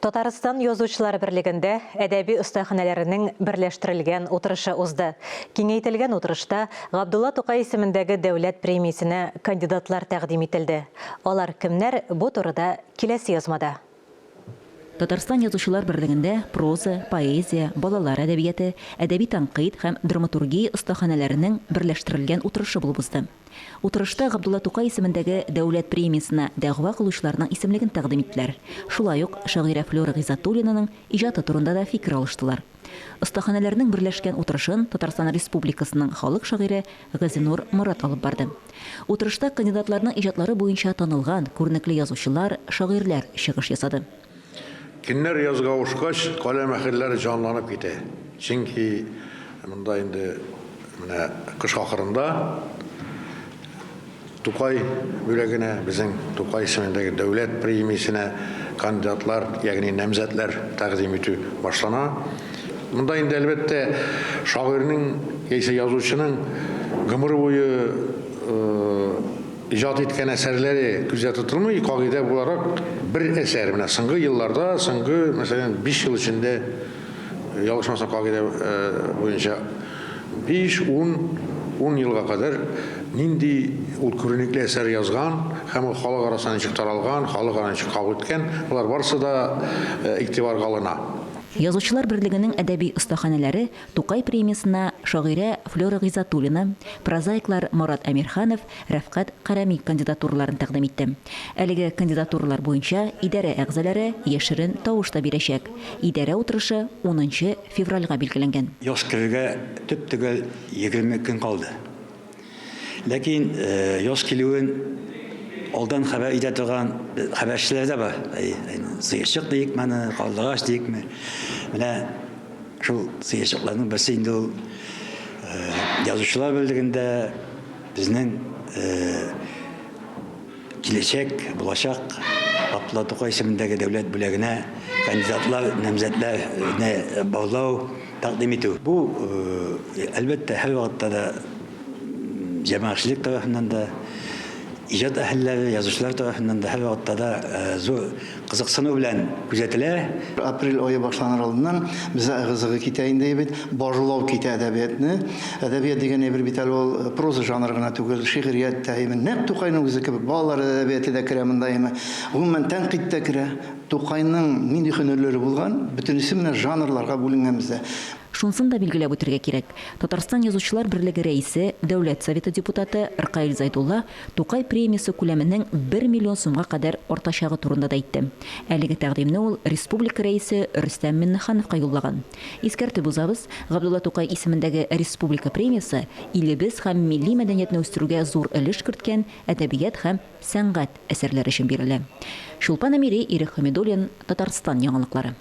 Татарстан Язучылар берлегендә әдәби остаханәләренең берләштерелгән утырышы узды. Киңәйтелгән утырышта Габдулла Тукай исемендәге дәүләт премиясенә кандидатлар тәкъдим ителде. Алар кемнәр, бу турыда киләсе язмада. Татарстан Язучылар берлегендә проза, поэзия, балалар әдәбияте, әдәби тәнкыйть һәм драматургия остаханәләренең берләштерелгән утырышы булып узды. Утырышта Габдулла Тукай исемендәге дәүләт премиясенә дәгъва кылучыларның исемлеген тәкъдим иттеләр. Шулай ук шагыйрә Флюра Гыйззәтуллинаның иҗаты турында да фикер алыштылар. Остаханәләрнең берләшкән утырышын Татарстан Республикасының халык шагыйре Газинур Морат алып барды. Утырышта кандидатларның иҗатлары буенча танылган, күренекле язучылар, шагыйрьләр чыгыш ясады. Көннәр язга авышкач, каләм әһелләре җанланып китә. Чөнки монда инде менә кыш ахырында Тукай бүләгенә, безнең Тукай исемендәге дәүләт премиясенә кандидатлар, ягъни намзәтләр тәкъдим итү башлана. Монда инде, әлбәттә, шагыйрьнең яисә язучының гомер буе иҗат иткән әсәрләре күздә тотылмый, кагыйдә буларак, бер әсәр, менә соңгы елларда, соңгы, мәсәлән, биш ел эчендә, ялгышмасам, кагыйдә буенча, Биш, ун, ун елга кадәр нинди ул күренекле әсәр язган һәм ул халык арасына ничек таралган, халык аны ничек кабул иткән, болар барысы да игътибарга алына. Язучылар берлегенең әдәби остаханәләре Тукай премиясенә шагыйрә Флера Гыйззәтуллина, прозаиклар Марат Әмирханов, Рәфкать Кәрами кандидатураларын тәкъдим итте. Әлеге кандидатуралар буенча идарә әгъзалары яшерен тавыш та бирәчәк. Идарә утырышы унынчы февральгә билгеләнгән. Яз керергә төп-төгәл 20 көн калды. Ләкин яз килүен алдан хәбәр итә торган хәбәрчеләр дә бар. Сыерчык диикме аны, карлыгач диикме. Менә шул сыерчыкларның берсе инде ул Язучылар берлегендә безнең Киләчәк, булачак Габдулла Тукай исемендәге дәүләт бүләгенә кандидатлар, намзәтләрне барлау, тәкъдим итү. Бу, әлбәттә, һәрвакытта да җәмәгатьчелек тарафыннан да, иҗат әһелләре, язучылар тарафыннан да һәрвакытта да зур Кызыксыну белән күзәтелә. Апрель ае башланыр алдыннан бездә ыгы-зыгы китә инде бит, барлау китә әдәбиятны. Әдәбият дигән әйбер бит әле ул проза жанры гына түгел, шигърият тә, әйме, нәкъ Тукайның үзе кебек балалар әдәбияте дә керә монда, әйме, гомумән, тәнкыйть тә керә. Тукайның нинди һөнәрләре булган, бөтенесе менә жанрларга бүленгән бездә. Шунсын да билгеләп үтергә кирәк, Татарстан Язучылар берлеге рәисе, Дәүләт Советы депутаты Ркаил Зәйдулла Тукай премиясе күләменең бер миллион сумга кадәр артачагы турында да әйтте. Әлеге тәкъдимне ул республика Рәисе Рөстәм Миңнехановка юллаган. Искәртеп узабыз, Габдулла Тукай исемендәге республика премиясе илебез һәм милли мәдәниятне үстерүгә зур өлеш керткән әдәбият һәм сәнгать әсәрләре өчен бирелә. Чулпан Әмири, Ирек Хәмидуллин, Татарстан яңалыклары.